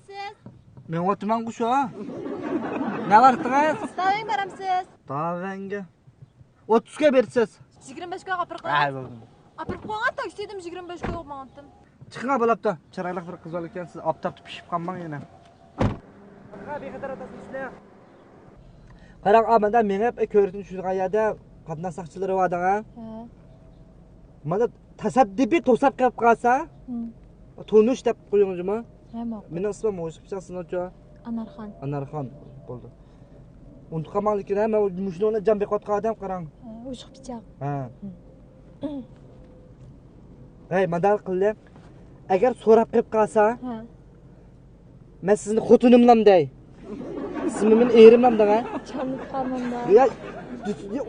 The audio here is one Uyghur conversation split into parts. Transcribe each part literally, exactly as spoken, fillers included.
سىز؟ مېڭىۋاتىمەنغۇ شۇ. نەۋارتىڭىز؟ داۋەنگە بارامسىز؟ داۋەنگە. ئوتتۇز كوي بېرىسىز. يىگىرمە بەش كويغا ئاپىرىپ قويۇڭ. ھە، بولدى. ئاپىرىپ قويغان تاكسىدىن يىگىرمە بەش كويغا ماڭاتتىم. چىقىڭا بولاپتۇ. چىرايلىق بىر قىز بار ئىكەن، سىز ئاپتاپتا پىشىپ قالماڭ يەنە. بىخەتەر ئاتاسىنى ئىشلەڭ. قاراڭ، ئا، مەندە مېڭىپ، كۆرۈتۈنى چۈشۈرگەن يەردە قاتناش ساقچىلىرى بار دەڭە. ھە. مانا تاسادىپىي توساپ كېلىپ قالسا، ھىم. تونۇش دەپ قويۇڭ جۇمۇ. ھە، ماقۇل. مېنىڭ ئىسمىم ھوشۇق پىچاق سىنىڭچۇ؟ ئانارخان. ئانارخان. بولدى. ئۇنتۇپ قالماڭ لېكىن، ھە، مەن مۇشۇنىڭ بىلەن جان بېقىۋاتقان ئادەم قاراڭ. ھە، ھوشۇق پىچاق. ھە. ھىم. ھەي، مادار قىلدى. ئەگەر سوراپ قېلىپ قالسا، ھە. مەن سىزنى خوتۇنۇملام دەي. سىزمۇ مېنى ئېرىملام دەڭ، ھە؟ چانىپ قالمامدا. يا،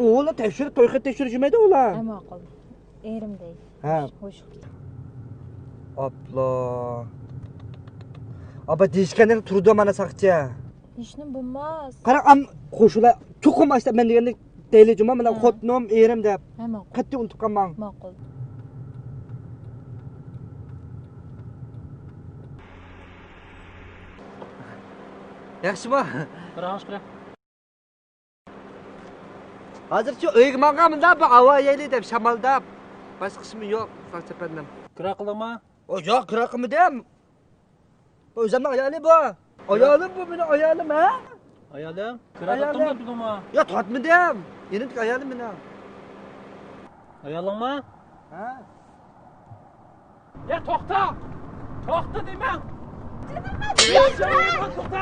ئۇلار تەكشۈرۈپ، توي قىلىپ تەكشۈرۈپ يۈرمەيدۇ ئۇلار. ھە، ماقۇل. ئېرىم دەي. ھە. ھوش. ئاپلا. ئاپا دېيىشكەندە تۇرىدۇ مانا ساقچى. ھېچنېمە بولماس. قاراڭ، ئام، قوشۇلار. چوقۇم ئاشتا مەن دېگەننى دەيلى جۇما، مانا ھە. خوتۇنۇم، ئېرىم دەپ. ھە، ماقۇل. قەتئىي ئۇنتۇپ قالماڭ. ماقۇل. ياخشىمۇ؟ بىر ئاڭلىشىپ كىرە. ھازىرچۇ ئۆيگە ماڭغان مۇنداق بىر ھاۋا يەيلى دەپ شامالداپ. باشقا ئىشمۇ يوق، ساقچى ئەپەندىم. كىرا قىلدىڭمۇ؟ ئو، يوق، كىرا قىلمىدىم. بۇ ئۆزۈمنىڭ ئايالى بۇ. ئايالىم بۇ، مېنىڭ ئايالىم، ھە؟ ئايالىڭ؟ كىرا ئايالىم. تارتتىڭمۇ تۇردۇڭمۇ؟ يا، تارتمىدىم. يېنىمدىكى ئايالىم مېنىڭ. ئايالىڭمۇ؟ ھە؟ يا، توختا! توختا دېمەڭ! توختا!